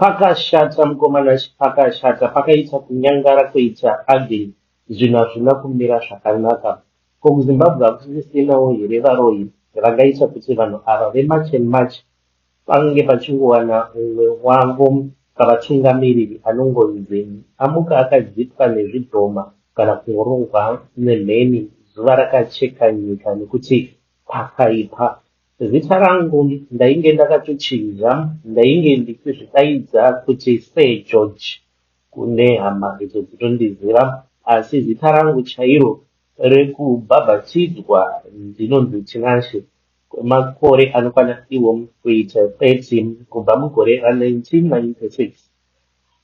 Pakashata mukoma Nashy pakashata pakaita kunyangara kuita ugly zvinhu hazvina kumira zvakanaka. Ko kuZimbabwe hakusisinawo here varoyi vangaita kuti vanhu ava veMarch and March pange pachingowana umwe wavo pavatungamiriri anongonzi amuka akadzipwa nezvidhoma kana kurohwa nemheni zuva rakacheka nyika nekuti pakaipa. Zita rangu ndainge ndakatochinja ndainge ndichizvidaidza kuti Sir George kune hama idzo dzinondiziva asi zita rangu chairo rekubhabhatidzwa ndinonzi Tinashe kwemakore anokwana iwo kuita 30 kubva mugore ra 1996.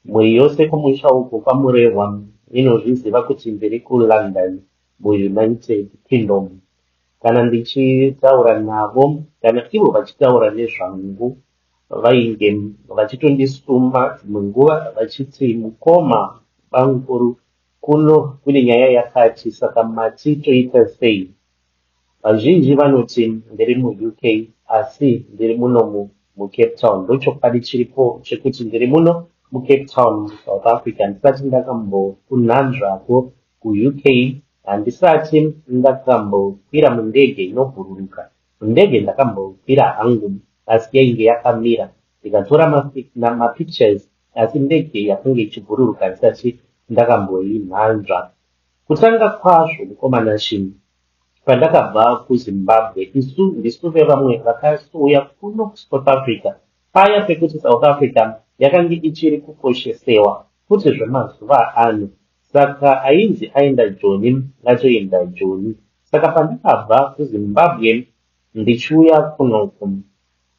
Mhuri yose kumusha uko kwaMurehwa inozviziva kuti ndiri kuLondon muUnited Kingdom. Kana ndichitaura navo kana ivo vachitaura nezvangu vainge vachitondisuma dzimwe nguva vachiti mukoma bamukuru kuno kune nyaya yakati saka mati toita sei? Vazhinji vanoti ndiri muUK asi ndiri munomu muCape Town. Ndochokwadi chiripo chekuti ndiri muno muCape Town muSouth Africa ndisati ndakambokunanzvako kuUK Handisati ndakambokwira mundege inobhururuka. Mundege ndakambokwira hangu asi yainge yakamira ndikatora mapictures asi ndege yakange ichibhururuka handisati ndakamboinhanzva. Kutanga kwazvo mukoma Nashy pandakabva kuZimbabwe isu ndisu vevamwe vakasouya kuno kuSouth Africa paya pekuti South Africa yakange ichiri kukoshesewa futi zvemazuva ano Saka ainzi aenda Joni atoenda Joni. Saka pandakabva kuZimbabwe ndichiuya kunoku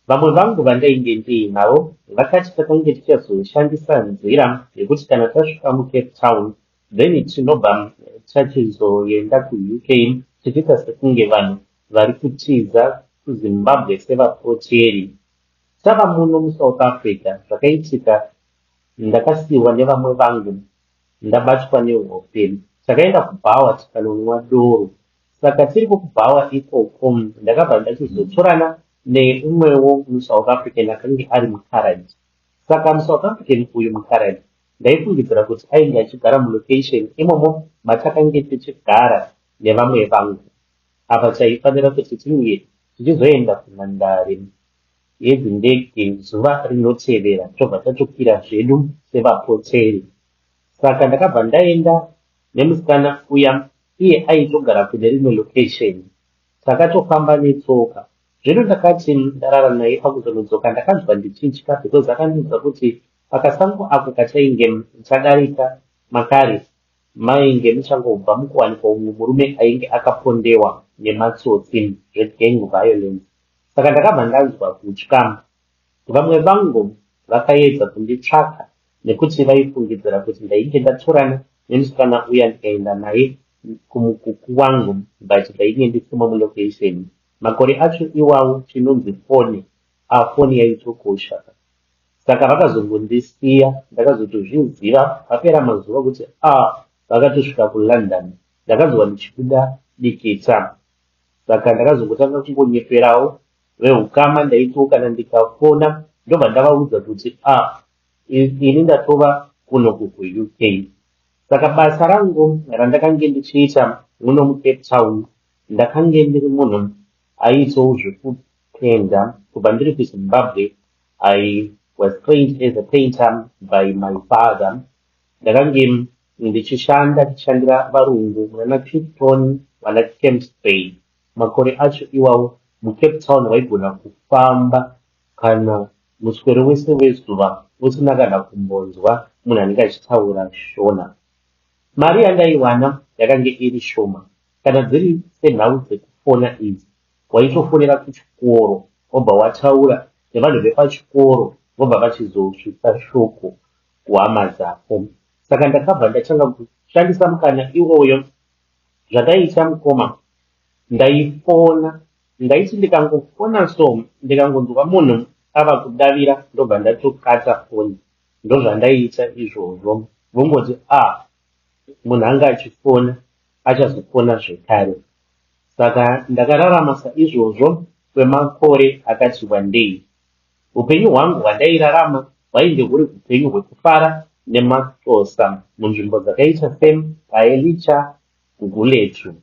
vamwe vangu vandainge ndiinavo vakati takange tichazoshandisa nzira yekuti kana tasvika muCape Town then tinobva tachizoenda kuUK tichiita sekunge vanhu vari kutiza kuZimbabwe sevapoteri. Tava muno muSouth Africa zvakaitika ndakasiiwa nevamwe vangu ndabatwa nehope. Takaenda kubhawa tikanonwa doro. Saka tiriko kubhawa ikoko ndakabva ndachizotorana neumwewo muSouth African akange ari mukaradhi. Saka muSouth African uyu mukaradhi ndaifungidzira kuti ainge achigara mulocation imomo matakange tichigara nevamwe vangu. Apa taifanira kuti tinge tichizoenda kunhandare yedzindege zuva rinotevera tobva tatokwira zvedu sevapoteri. Saka ndakabva ndaenda nemusikana uya iye aitogara kune rimwe location. Takatofamba netsoka. Zvino ndakati ndarara naye pakuzonodzoka ndakanzwa ndichitya because akandiudza kuti pakasango ako katainge tadarika makare mainge muchangobva mukuwanikwa umwe murume ainge akapondewa nematsotsi zvegang violence. Saka ndakabva ndanzwa kutya. Vamwe vangu vakaedza kunditsvaka nekuti vaifungidzira kuti ndainge ndatorana nemusikana uya ndikaenda naye kumukuku wangu but ndainge ndisimo mulocation. Makore acho iwawo chinonzi foni ah foni yaitokosha. Saka vakazongondisiya ndakazotozviziva papera mazuva kuti ah vakatosvika kuLondon. Ndakanzwa ndichibuda dikita. Saka ndakazongotanga kungonyeperawo vehukama ndaitiwo kana ndikafona ndobva ndavaudza kuti ah ini ndatova kuno kuUK. Saka basa rangu randakange ndichiita muno muCape Town ndakange ndiri munhu aiitawo zvekupenda kubva ndiri kuZimbabwe. I was trained as a painter by my father. Ndakange ndichishanda ndichishandira varungu munana Clifton vana Camps Bay. Makore acho iwawo muCape Town waigona kufamba kana muswero wese wezuva usina kana kumbonzwa munhu anenge achitaura Shona. Mari yandaiwana yakange iri shoma. Kana dziri senhau dzekufona idzi waitofonera kuchikoro wobva wataura nevanhu vepachikoro vobva vachizosvitsa shoko kuhama dzako. Saka ndakabva ndatanga kushandisa mukana iwoyo. Zvandaiita mukoma ndaifona ndaiti ndikangofona so ndikangonzwa munhu ava kudavira ndobva ndatokata foni. Ndozvandaiita izvozvo vongoti ah munhu anga achifona achazofona zvekare. Saka ndakararama saizvozvo kwemakore akati wandei. Upenyu hwangu hwandairarama Hwainge huri hupenyu hwekufara nemaXhosa munzvimbo dzakaita seKhayelitsha, Gugulethu.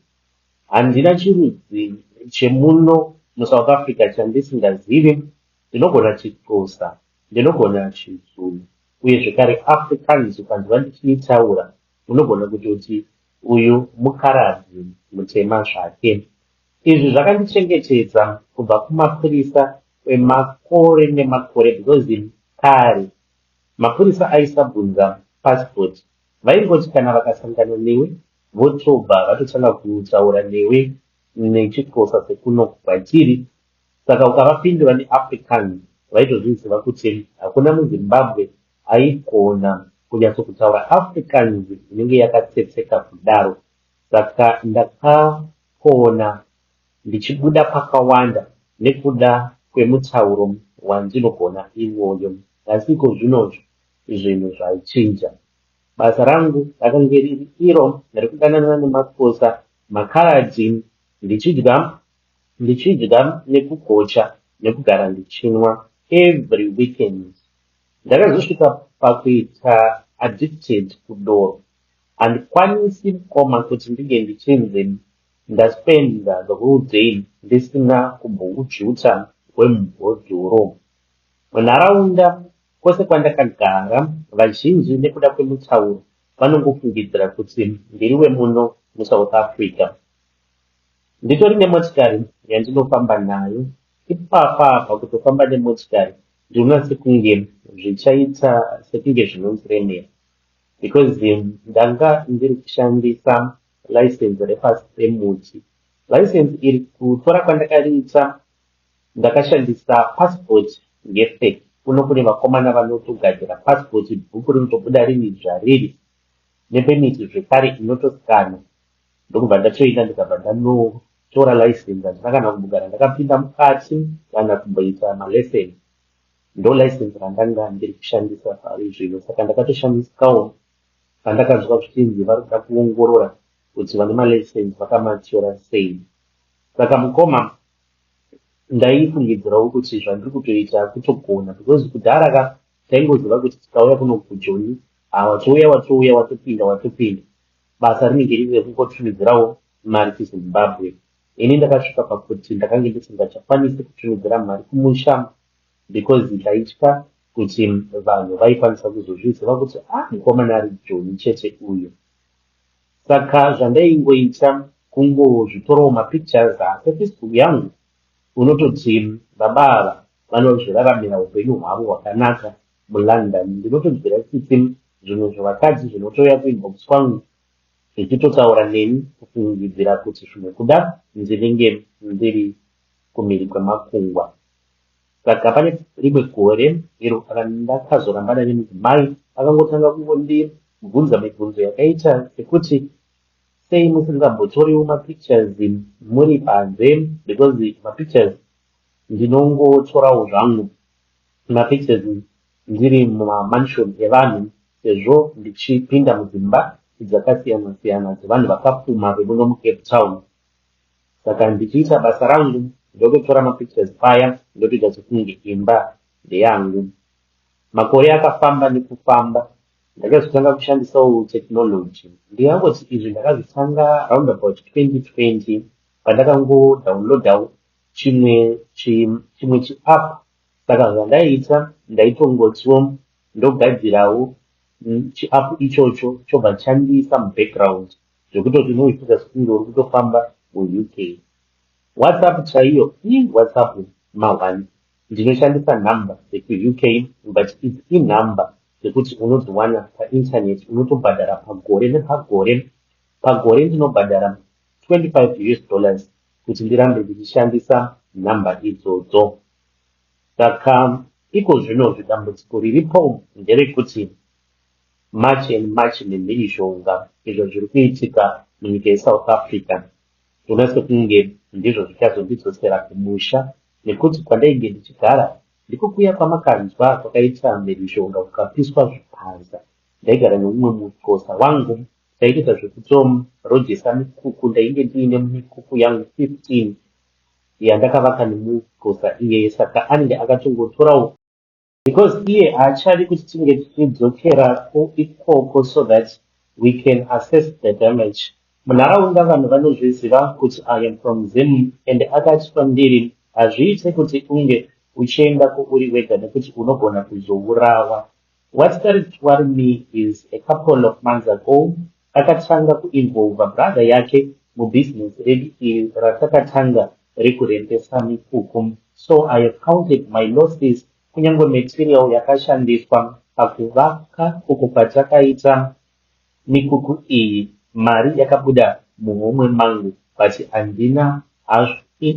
Handina chirudzi chemuno muSouth Africa chandisingazivi, ndinogona chiXhosa, ndinogona chiZulu uye zvekare Afrikaans ukanzwa ndichiitaura unogona kutoti uyu mukaradhi mutema zvake. Izvi zvakandichengetedza kubva kumapurisa kwemakore nemakore because kare mapurisa aisabvunza passport vaingoti kana vakasangana newe votobva vatotanga kutaura newe nechiXhosa sekuno kwatiri. Saka ukavapindura neAfrikaans vaitozviziva kuti hakuna muZimbabwe aigona kunyatsokutaura Afrikaans inenge yakatsetseka kudaro. Saka ndakapona ndichibuda pakawanda nekuda kwemutauro wandinogona iwoyo. Asi iko zvinozvi zvinhu zvachinja. Basa rangu rakange riri iro rekudanana nemaXhosa, makaradhi, ndichidya ndichidya nekugocha nekugara ndichinwa every weekend. Ndakazosvika pakuita addicted kudoro. Handikwanisi mukoma kuti ndinge ndichinzi ndaspenda the whole day ndisina kumboujuta wemubhodhoro. Munharaunda kwose kwandakagara vazhinji nekuda kwemutauro vanongofungidzira kuti ndiri wemuno muSouth Africa. Nditori nemotikari yandinofamba nayo. Ipapa apa kutofamba nemotikari ndinoona sekunge zvichaita sekunge zvinondiremera because ndanga ndiri kushandisa license repasi pemuti. License iri kutora kwandakariita ndakashandisa passport yefake. Kuno kune vakomana vanotogadzira passport bhuku rinotobuda riri zvariri nepermit zvekare inotosikana. Ndokubva ndatoenda ndikabva ndanotora license handina kana kumbogara ndakapinda mukati kana kumboita malessons. Ndo license randanga ndiri kushandisa pari zvino saka ndakatoshamisikawo pandakanzwa zvichinzi vari kuda kuongorora kuti vane malicense vakamatyora sei. Saka mukoma ndaifungidzirawo kuti zvandiri kutoita kutogona because kudhara ka taingoziva kuti tikauya kuno kuJoni watouya watouya watopinda watopinda basa rinenge riri rekungotumidzirawo mari kuZimbabwe. Ini ndakasvika pakuti ndakange ndisingachakwanisi kutumidzira mari kumusha because ndaitya kuti vanhu vaikwanisa kuzozviziva kuti ah mukomana ari Joni chete uyu. Saka zvandaingoita kungozvitorawo mapictures pafacebook yangu unototi baba ava vanozviraramira upenyu hwavo hwakanaka muLondon. Ndinotonzwira tsitsi zvimwe zvevakadzi zvinotouya kuinbox kwangu zvichitotaura neni kufungidzira kuti zvimwe kuda ndinenge ndiri kumhiri kwemakungwa. Saka pane rimwe gore iro randakazorambana nemudzimai akangotanga kungondibvunza mibvunzo yakaita sekuti sei musingambotoriwo mapictures muri panze because mapictures ndinongotorawo zvangu mapictures ndiri mumamansion evanhu sezvo ndichipinda mudzimba dzakasiyana siyana dzevanhu vakapfuma vemuno muCape Town. Saka ndichiita basa rangu ndototora mapictures paya ndotoita sekunge imba ndeyangu. Makore akafamba nekufamba ndakazotanga kushandisawo technology. Ndingangoti izvi ndakazvitanga round about 2020 pandakangodownloadawo chimwe chimwe chiapp. Saka zvandaiita ndaitongotiwo ndogadzirawo chiapp ichocho chobva chandiisa mubackground zvekutoti unoita sekunge uri kutofamba muUK. WhatsApp chaiyo WhatsApp ma1 ndinoshandisa nhamba dzekuUK but idzi inhamba dzekuti unodziwana painternet unotobhadhara pagore nepagore. Pagore ndinobhadhara 25 US dollars kuti ndirambe ndichishandisa nhamba idzodzo. Saka iko zvinozvi dambudziko riripo nderekuti March and March nemhirizhonga izvo zviri kuitika munyika yeSouth Africa zvinoona sekunge ndizvo zvichazondidzosera kumusha nekuti kwandainge ndichigara ndiko kuya kwamakanzwa kwakaita mhirizhonga kukapiswa zvipanza. Ndaigara neumwe muXhosa wangu taitoita zvekutorojesa mikuku ndainge ndiine mikuku yangu 15 yandakavaka nemuXhosa iyeye saka anenge akatongotorawo. Because iye haachadi kuti tinge tichidzokerako ikoko so that we can assess the damage. Munharaunda vanhu vanozviziva kuti I am from Zim and akati kwandiri hazviite kuti unge uchiendako uri wega nekuti unogona kuzourawa. What started to worry me is a couple of months ago akatanga kuinvolver brother yake mubusiness redu iri ratakatanga rekurentesa mikuku. So I have counted my losses kunyange material yakashandiswa pakuvaka uko kwatakaita mikuku iyi mari yakabuda muhomwe mangu but handina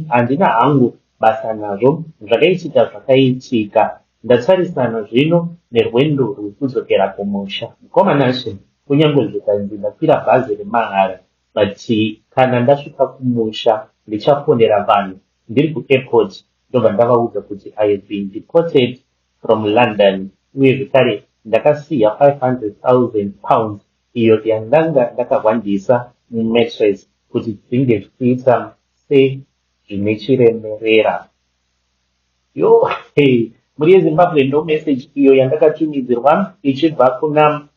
handina hangu basa nazvo. Zvakaitika zvakaitika. Ndatarisana zvino nerwendo rwekudzokera kumusha. Mukoma Nashe, kunyange zvikanzi ndakwira bhazi remahara but kana ndasvika kumusha ndichafonera vanhu ndiri kuairport ndobva ndavaudza kuti I have been deported from London uye zvekare ndakasiya £500,000 iyo yandanga ndakahwandisa mumattress kuti dzinge zvichiita sezvine chiremerera. Yo, hey, mhuri yeZimbabwe, ndo message iyo yandakatumidzirwa ichibva kuna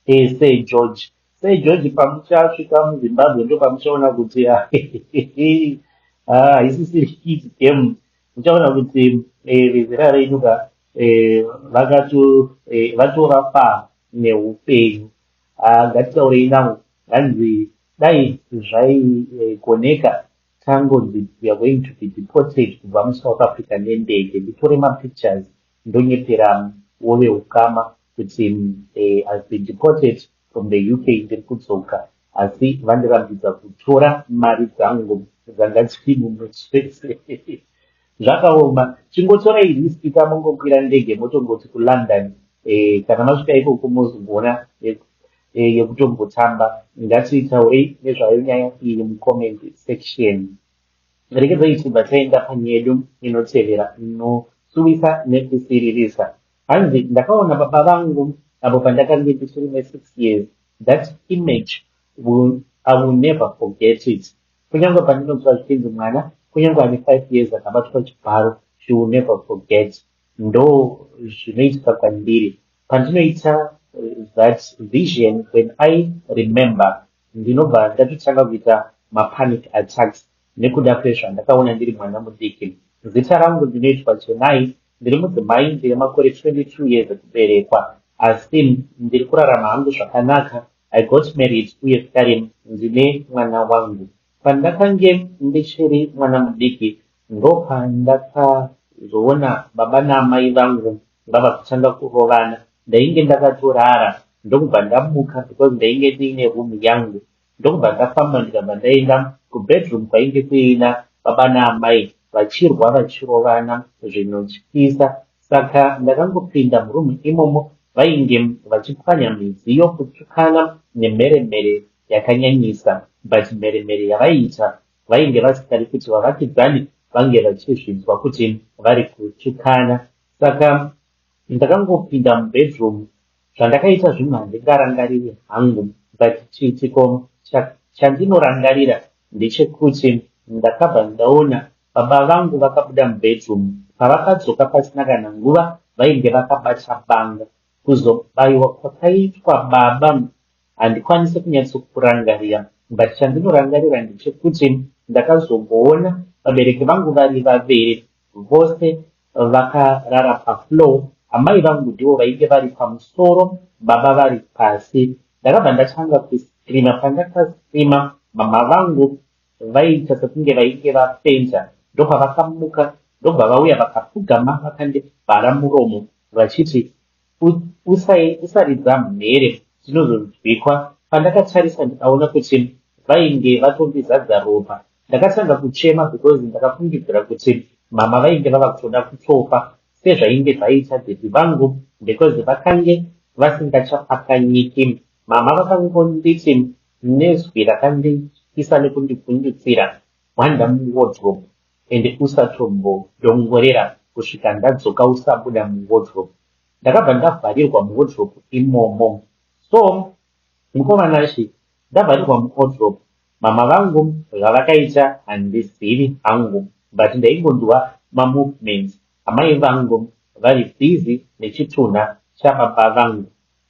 Sir George. Sir George, pamuchasvika muZimbabwe ndo pamuchaona kuti haisisiri kids game. Muchaona kuti vezera renyu ka vatora fa neupenyu. Ngatitaurei navo. Hanzi dai zvaigoneka tangonzi we are going to be deported kubva muSouth Africa nendege, nditore mapictures ndonyepera woveukama kuti I've been deported from the UK, ndiri kudzoka, asi vandirambidza kutora mari dzangu dzanga dziri mumattress. Zvakaoma. Chingotorai risk kamungokwira ndege motongoti kuLondon. Kana masvika ikoko mozoona yekutombotamba. Ngatitaurei nezvayo nyaya iyi mucomment section. Regedzai tibva taenda panyaya yedu inotevera inosuwisa nekusiririsa. Hanzi ndakaona baba vangu apo pandakange ndichiri ne6 years. That image I will never forget it. Kunyange pandinonzwa zvichinzi mwana kunyange ane 5 years akabatwa chibharo, she will never forget. Ndo zvinoitika kwandiri pandinoita that vision. When I remember, ndinobva ndatotanga kuita mapanic attacks nekuda kwezvandakaona ndiri mwana mudiki. Zita rangu ndinoitwa Chenai, ndiri mudzimai, ndine makore 22 years ekuberekwa, asi ndiri kurarama hangu zvakanaka. I got married uye zvekare ndine mwana wangu. Pandakange ndichiri mwana mudiki ndopandakazoona baba naamai vangu vava kutanga kurovana. Ndainge ndakatorara ndokubva ndamuka because ndainge ndiine room yangu, ndokubva ndafamba ndikabva ndaenda kubedroom kwainge kuina baba naamai vachirwa vachirovana zvinotyisa. Saka ndakangopinda murumu imomo, vainge vachipwanya midziyo, kutukana nemheremhere yakanyanyisa, but mheremhere yavaiita vainge vasingadi kuti vavakidzani vange vachizvinzwa kuti vari kutukana. Saka ndakangopinda mubedroom. Zvandakaita zvimwe handingarangariri hangu, but chiitiko chandinorangarira ndechekuti ndakabva ndaona baba vangu vakabuda mubedroom. Pavakadzoka pasina kana nguva vainge vakabata banga. Kuzobayiwa kwakaitwa baba handikwanisi kunyatsokurangarira, but chandinorangarira ndechekuti ndakazomboona vabereki vangu vari vaviri vose vakarara pafloor. Amai vangu ndivo vainge vari pamusoro, baba vari pasi. Ndakabva ndatanga kuscreama. Pandakascreama, mama vangu vaiita sekunge vainge vafenda, ndopavakamuka ndobva vauya vakapfugama vakandivhara muromo vachiti, "Usaridza mhere, tinozonzwikwa." Pandakatarisa ndikaona kuti vainge vatondizadza ropa. Ndakatanga kuchema because ndakafungidzira kuti mama vainge vava kutoda kutofa sezvainge zvaita daddy vangu because vakange vasingachapfakanyiki. Mama vakangonditi nezwi rakandityisa nekundivhundutsira, "Hwanda muwardrobe ende usatombodongorera kusvika ndadzoka, usabuda muwardrobe." Ndakabva ndavharirwa muwardrobe imomo. So mukoma Nashe, ndavharirwa muwardrobe, mama vangu zvavakaita handizivi hangu, but ndaingonzwa mamovements amai vangu. vari busy nechitunha chababa vangu.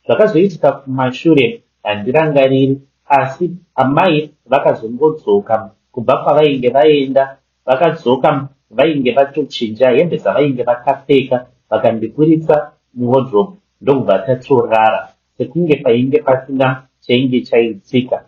Zvakazoitika kumashure handirangariri asi amai vakazongodzoka kubva kwavainge vaenda vakadzoka vainge vatochinja hembe dzavainge vakapfeka vakandiburitsa muwardrobe ndokubva tatorara sekunge painge pasina chainge chaitika.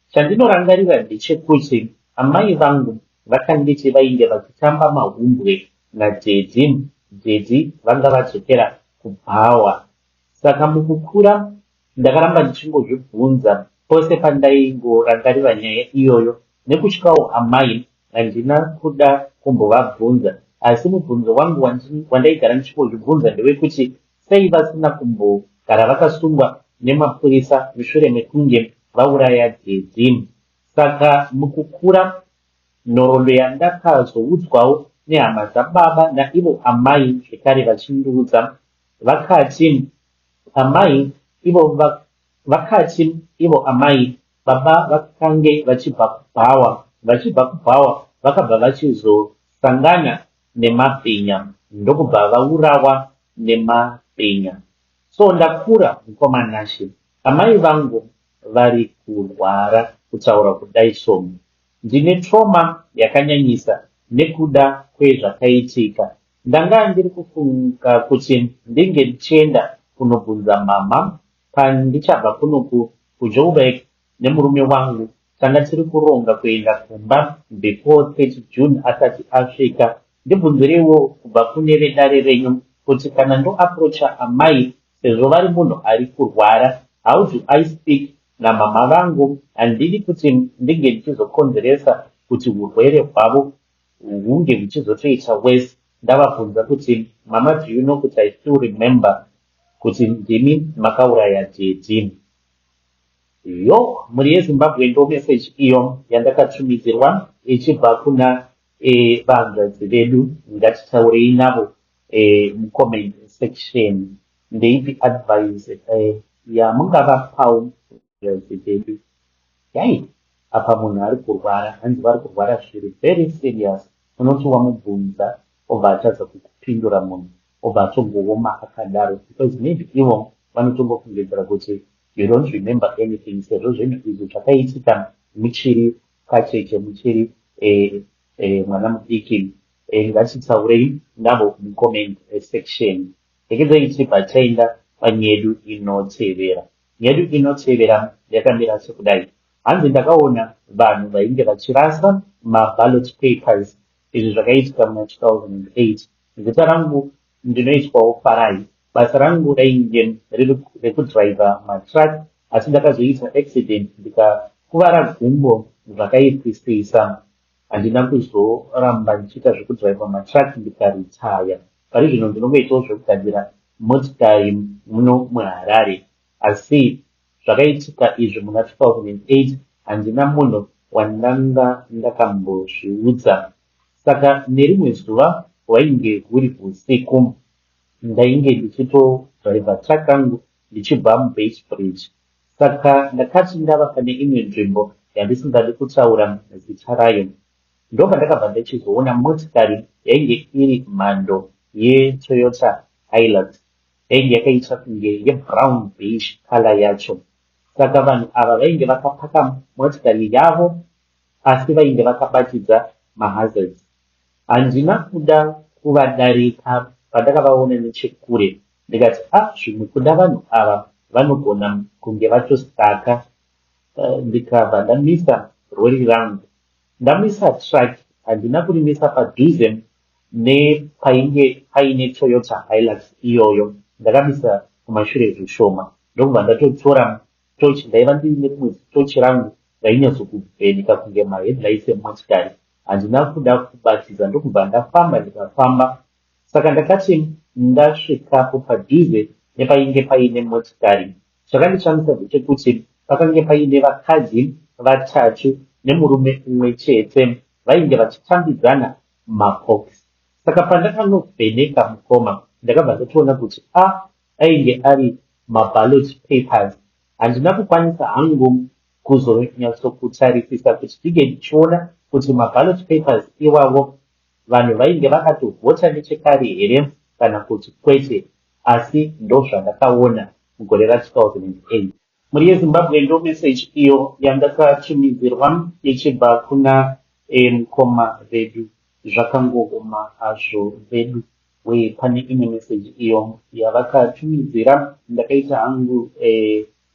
Chandinorangarira ndechekuti amai vangu vakanditi vainge vachitamba mahumbwe nadaddy, daddy vanga vadzokera kubhawa. Saka mukukura ndakaramba ndichingozvibvunza pose pandaingorangarira nyaya iyoyo. Nekutyawo amai handina kuda kumbovabvunza asi mubvunzo wangu wandaigara ndichingozvibvunza ndewekuti sei vasina kumbogara vakasungwa nemapurisa mushure mekunge vauraya daddy. Saka mukukura nhoroondo yandakazoudzwawo nehama dzababa naivo amai zvekare vachindiudza vakati amai ivo vakati ivo amai baba vakange vachibva kubhawa vachibva kubhawa vakabva vachizosangana nemabhinya ndokubva vaurawa nemabhinya. So ndakura mukoma Nashe amai vangu vari kurwara kutaura kudai so ndine trauma yakanyanyisa nekuda kwezvakaitika. Ndanga ndiri kufunga kuti ndinge ndichienda kunobvunza mhamha pandichabva kunoku kuJoburg nemurume wangu. Tanga tiri kuronga kuenda kumba before 30 June asati asvika. Ndibvunzireiwo kubva kune vedare renyu kuti kana ndoapproacha amai sezvo vari munhu ari kurwara how do I speak namhamha vangu. Handidi kuti ndinge ndichizokonzeresa kuti hurwere hwavo hunge huchizotoita worse ndavabvunza kuti mama do you know kuti I still remember kuti ndimi makauraya daddy. Yo mhuri yeZimbabwe ndo message iyo yandakatumidzirwa ichibva kuna vahanzvadzi vedu. Ngatitaurei navo mucomment section. Ndeipi advice yamungavapawo hanzvadzi dzedu? Yai apa munhu ari kurwara, hanzi vari kurwara zviri very serious. Unoti wamubvunza obva atadza kukupindura munhu obva atongooma akadaro because maybe ivo vanotongofungidzira kuti you don't remember anything sezvo zvinhu izvi zvakaitika muchiri kacheche muchiri mwana mudiki. Ngatitaurei navo mucomment section. Regedzai tibva taenda panyedu inotevera. Nyedu inotevera yakamira sekudai. Hanzi ndakaona vanhu vainge vachirasa maballot papers. Izvi zvakaitika muna 2008. Zita rangu ndinoitwawo Farai. Basa rangu rainge riri rekudhiraivha matruck asi ndakazoita accident ndikakuvara gumbo zvakaipisisa. Handina kuzoramba ndichiita zvekudhiraivha matruck ndikaritaya. Pari zvino ndinongoitawo zvekugadzira motikari muno muHarare. Asi zvakaitika izvi muna 2008 handina munhu wandanga ndakambozviudza. Saka nerimwe zuva hwainge huri husiku ndainge ndichitodhiraivha truck rangu ndichibva muBeitbridge. Saka ndakati ndava pane imwe nzvimbo yandisingadi kutaura zita rayo. Ndopandakabva ndichizoona motikari yainge iri mhando yeToyota Hilux. Yainge yakaita kunge yebrown beige colour yacho. Saka vanhu ava vainge vakapaka motikari yavo asi vainge vakabatidza mahazards. Handina kuda kuvadarika pandakavaona nechekure ndikati ah zvimwe kuda vanhu ava vanogona kunge vatosaka. Ndikabva ndamisa rori rangu. Ndamisa truck handina kurimisa padhuze nepainge paine Toyota Hilux iyoyo. Ndakamisa kumashure zvishoma ndokubva ndatotora torch. Ndaiva ndiine rimwe zitochi rangu rainyatsokuvheneka kunge maheadlights emotikari. Handina kuda kubatidza ndokubva ndafamba ndikafamba. Saka ndakati ndasvikapo padhuze nepainge paine motikari. Chakandishamisa ndechekuti pakange paine vakadzi vatatu nemurume umwe chete vainge vachitambidzana mabhokisi. Saka pandakanovheneka mukoma ndakabva ndatoona kuti a ainge ari maballot papers. Handina kukwanisa hangu kuzonyatsokutarisisa kuti ndinge ndichiona kuti maballot papers iwawo vanhu vainge vakatovhota nechekare here. kana kuti kwete asi ndozvandakaona mugore ra 2008. Mhuri yeZimbabwe ndo message iyo yandakatumidzirwa ichibva kuna mukoma vedu. Zvakangooma hazvo vedu wee pane imwe message iyo yavakatumidzira ndakaita hangu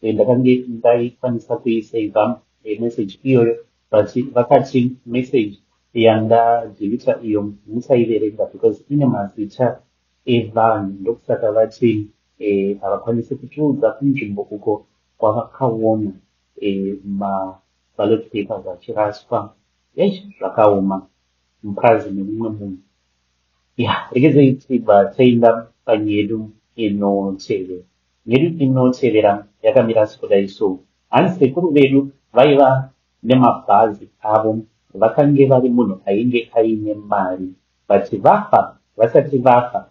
ndakange ndaikwanisa kuisaver message iyoyo but vakati message yandadelita iyo musaiverenga because ine mazita evanhu ndokusaka vati havakwanisi kutiudza kunzvimbo uko kwavakaona maballot papers achiraswa. Eish zvakaoma mupurazi memumwe munhu. Ya, regedzei tibva taenda panyaya yedu inotevera. Nyaya yedu inotevera yakamira sekudai so. Hanzi sekuru vedu vaiva nemabhazi avo vakange vari munhu ainge aine mari but vafa vasati vafa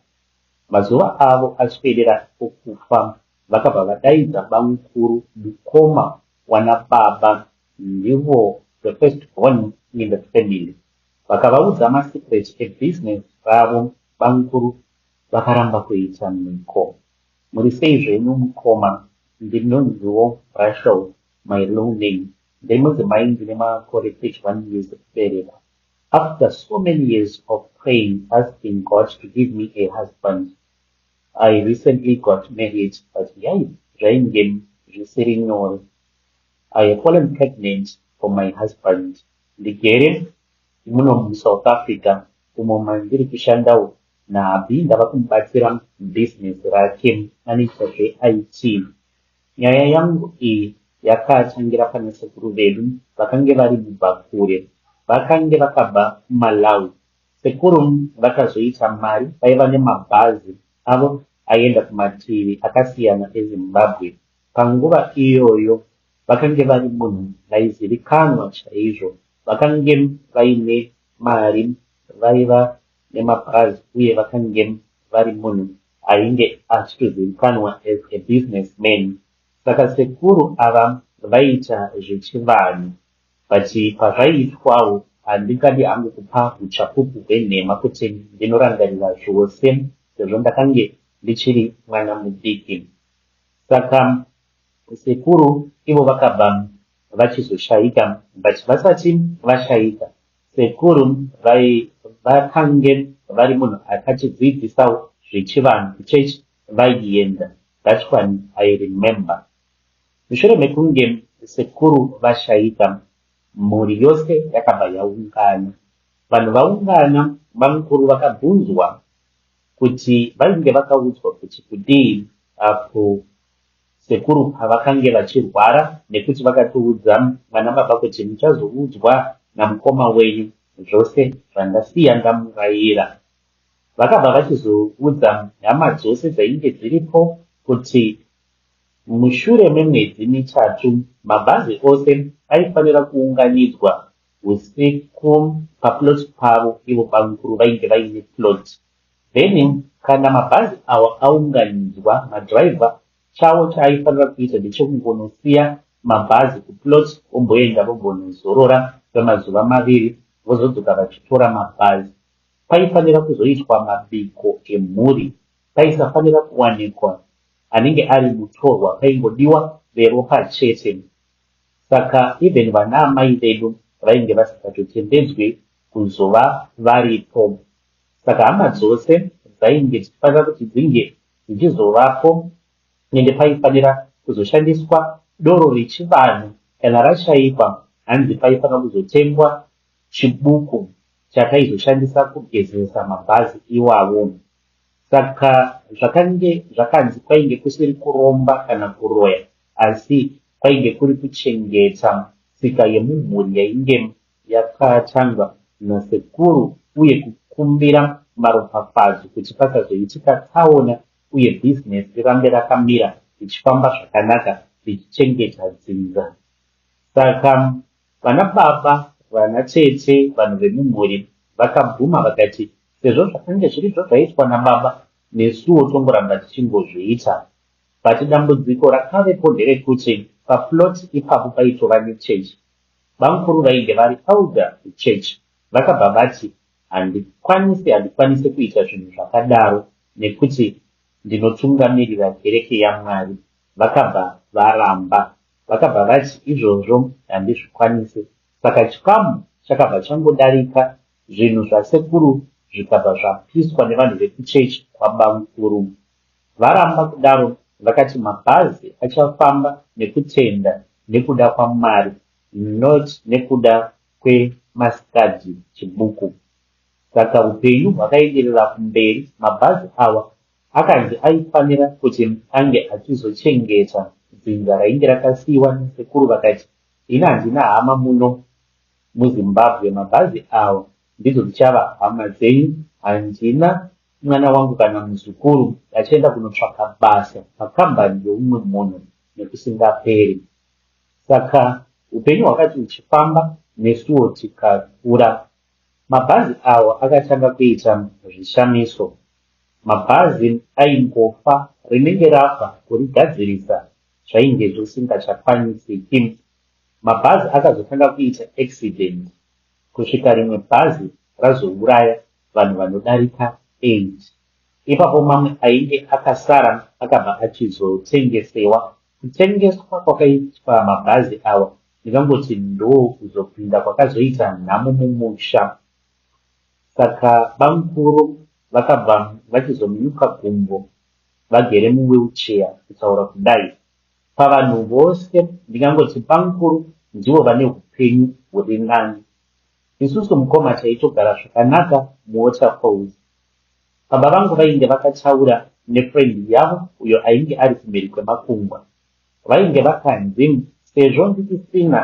mazuva avo aswedera okufa vakabva vadaidza bamukuru mukoma wanababa ndivo the first born in the family vakavaudza masecret ebusiness ravo bamukuru vakaramba kuita mhiko. Muri sei zvenyu mukoma ndinonziwo Rachel my real name ndiri mudzimai ndine makore 31 years ekuberekwa. After so many years of praying asking God to give me a husband I recently got married but yai zvainge zvisiri nyore. I have fallen pregnant for my husband. Ndigere muno muSouth Africa umo mandiri kushandawo nahubby ndava kumubatsira mubusiness rake anoita zveIT. Nyaya yangu iyi yakatangira pana sekuru vedu vakange vari mubvakure. Vakange vakabva kuMalawi. Sekuru vakazoita mari vaiva nemabhazi avo aienda kumativi akasiyana eZimbabwe. Panguva iyoyo vakange vari munhu vaizivikanwa chaizvo. Vakange vaine mari, vaiva nemabhazi uye vakange vari munhu ainge achitozivikanwa as a businessman. Saka sekuru ava vaiita zvechivanhu but pazvaiitwawo handingadi hangu kupa huchapupu hwenhema kuti ndinorangarira zvose sezvo ndakange ndichiri mwana mudiki. Saka sekuru ivo vakabva vachizoshaika but vasati vashaika sekuru vakange vari munhu akatidzidzisawo zvechivanhu kuchechi vaienda that one I remember. Mushure mekunge sekuru vashaika mhuri yose yakabva yaungana. Vanhu vaungana bamukuru vakabvunzwa kuti vainge vakaudzwa kuti kudii apo sekuru pavakange vachirwara nekuti vakatoudza vanababa kuti muchazoudzwa namukoma wenyu zvose zvandasiya ndamuraira. Vakabva vachizoudza hama dzose dzainge dziripo kuti mushure memwedzi mitatu mabhazi ose aifanira kuunganidzwa husiku paplot pavo ivo bamukuru vainge vaine plot. Then kana mabhazi awa aunganidzwa madriver chavo chaaifanira kuita ndechekungonosiya mabhazi kuplot vomboenda vombonozorora kwemazuva maviri vozodzoka vachitora mabhazi. Paifanira kuzoitwa mabiko emhuri paisafanira kuwanikwa anenge ari mutorwa paingodiwa veropa chete. Saka even vanaamai vedu vainge vasingatotendedzwi kuzova varipo. Saka hama dzose dzainge dzichifanira kuti dzinge dzichizovapo ende paifanira kuzoshandiswa doro rechivanhu kana rashaikwa hanzi paifanira kuzotengwa chibuku chataizoshandisa kugezesa mabhazi iwawo. Saka zvakange zvakanzi kwainge kusiri kuromba kana kuroya asi kwainge kuri kuchengeta tsika yemumhuri yainge yakatangwa nasekuru uye kukumbira maropafadzo kuti pasazoitika tsaona uye bhizinesi rirambe rakamira richifamba zvakanaka richichengeta dzinza. Saka vana baba, vana tete, vanhu vemumhuri vakabvuma vakati sezvo zvakange zvirizvo zvaitwa nababa nesuwo tongoramba tichingozviita. But dambudziko rakavepo nderekuti paplot ipapo paitova nechurch. Bamukuru vainge vari elder kuchurch vakabva vati handikwanise handikwanise kuita zvinhu zvakadaro. nekuti ndinotungamirira kereke yaMwari. Vakabva varamba. Vakabva vati izvozvo handizvikwanise. Saka chikamu chakabva changodarika, zvinhu zvasekuru zvikabva zvapiswa nevanhu vekuchechi kwabamukuru. Varamba kudaro vakati mabhazi achafamba nekutenda nekuda kwaMwari not nekuda kwemasikati chibuku. Saka hupenyu hwakaenderera kumberi mabhazi awa akanzi aifanira kuti ange achizochengeta dzinza rainge rakasiiwa nasekuru vakati ini handina hama muno muZimbabwe mabhazi awa ndidzo dzichava hama dzenyu handina mwana wangu kana muzukuru achaenda kunotsvaka basa pakambani yeumwe munhu nekusingaperi. Saka hupenyu hwakati huchifamba nesuwo tikakura. Mabhazi awa akatanga kuita zvishamiso. Mabhazi aingofa rinenge rafa kurigadzirisa zvainge zvisingachakwanisiki. Mabhazi akazotanga kuita accident kusvika rimwe bhazi razouraya vanhu vanodarika 8. Ipapo mamwe ainge akasara akabva achizotengesewa. Kutengeswa kwakaitwa mabhazi awa ndingangoti ndokuzopinda kwakazoita nhamo mumusha. Saka bamukuru vakabva vachizominyuka gumbo vagere muwheelchair kutaura kudai. Pavanhu vose ndingangoti bamukuru ndivo vane hupenyu huri nani. Isusu mukoma taitogara zvakanaka muWaterfalls. Baba vangu vainge vakataura nefriend yavo uyo ainge ari kumhiri kwemakungwa. Vainge vakanzi sezvo ndisisina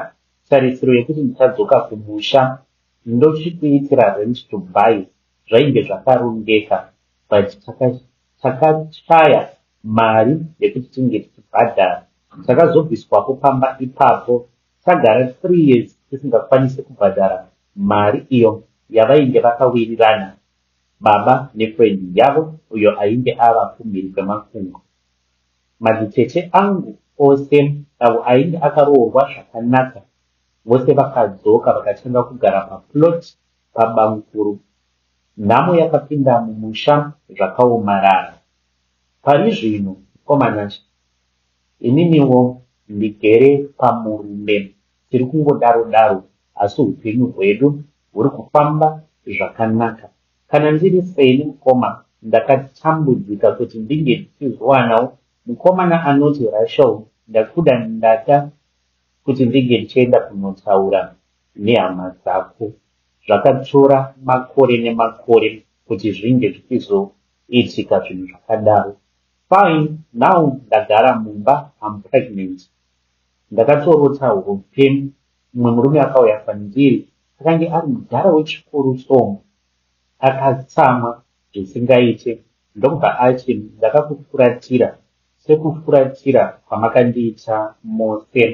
tarisiro yekuti ndichadzoka kumusha ndochikuitira rent to buy zvainge zvakarongeka but takashaya mari yekuti tinge tichibhadhara. Takazobviswapo pamba ipapo tagara three years tisingakwanise kubhadhara mari iyo yavainge vakawirirana baba nefriend yavo uyo ainge ava kumhiri kwemakungwa. Madzitete angu ose avo ainge akaroorwa zvakanaka vose vakadzoka vakatanga kugara paplot pabamukuru. Nhamo yakapinda mumusha zvakaomarara. Pari zvino mukoma Nashe ininiwo ndigere pamurume tiri kungodaro daro asi hupenyu hwedu huri kufamba zvakanaka. Kana ndiri seni mukoma ndakatambudzika kuti ndinge ndichizowanawo mukomana anoti Rachel ndakuda ndada kuti ndinge ndichienda kunotaura nehama dzako. Zvakatora makore nemakore kuti zvinge zvichizoitika zvinhu zvakadaro. Fine now ndagara mumba I'm pregnant. Ndakatorota hope mumwe murume akauya kwandiri akange ari mudhara wechikuru so akatsamwa zvisingaite ndokubva ati ndakakufuratira sekufuratira kwamakandiita mose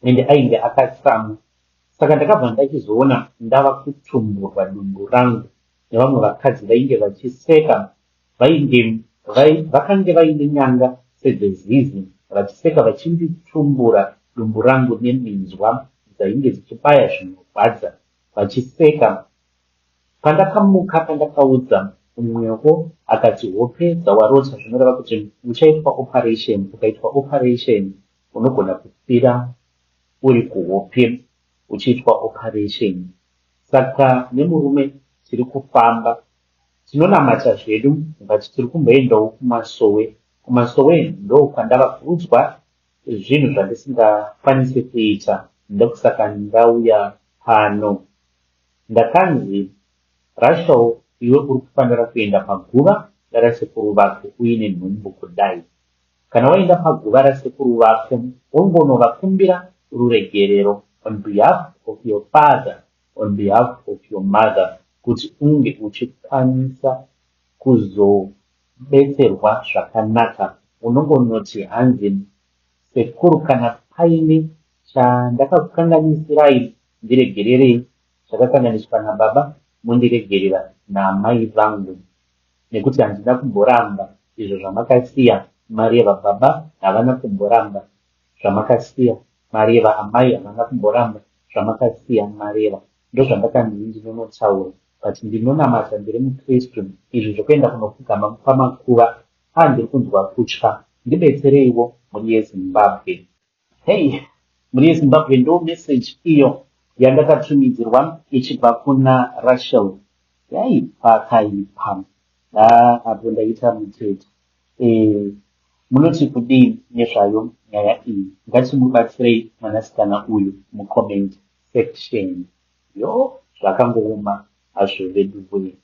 ende ainge akatsamwa saka ndakabva ndachizoona ndava kutumburwa dumbu rangu nevamwe vakadzi vainge vachiseka Vainge vakange vaine nyanga sedzezizi vachiseka vachinditumbura dumbu rangu neminzwa dzainge dzichibaya zvinorwadza vachiseka. Pandakamuka pandakaudza umwewo akati hope dzawarota zvinoreva kuti uchaitwa operation, ukaitwa operation unogona kufira uri kuhope uchiitwa operation. Saka nemurume tiri kufamba Tinonamata zvedu but tiri kumboendawo kumasowe. Kumasowe ndokwandava kuudzwa zvinhu zvandisingakwanise kuita ndokusaka ndauya pano. Ndakanzi, Rachel iwe uri kufanira kuenda paguva rasekuru vako uine nhumbu kudai. Kana waenda paguva rasekuru vako wongonovakumbira ruregerero on behalf of your father on behalf of your mother kuti unge uchikwanisa kuzobetserwa zvakanaka unongonoti hanzi sekuru kana paine chandakakukanganisirai ndiregererei zvakakanganiswa nababa mondiregerera naamai vangu nekuti handina kumboramba izvo zvamakasiya mareva baba havana kumboramba zvamakasiya mareva amai havana kumboramba zvamakasiya mareva ndozvandakanzi ndinonotaura but ndinonamata ndiri muKristu izvi zvekuenda kunopfugama pamakuva haa ndiri kunzwa kutya ndibetsereiwo mhuri yeZimbabwe. Hey mhuri yeZimbabwe ndo message iyo yandakatumidzirwa ichibva kuna Rachel. Yai pakaipa. Haa apo ndaita mutete. Eh munoti kudii nezvayo nyaya iyi? Ngatimubatsirei mwanasikana uyu mucomment section. Yoo zvakangooma hazvo veduwee.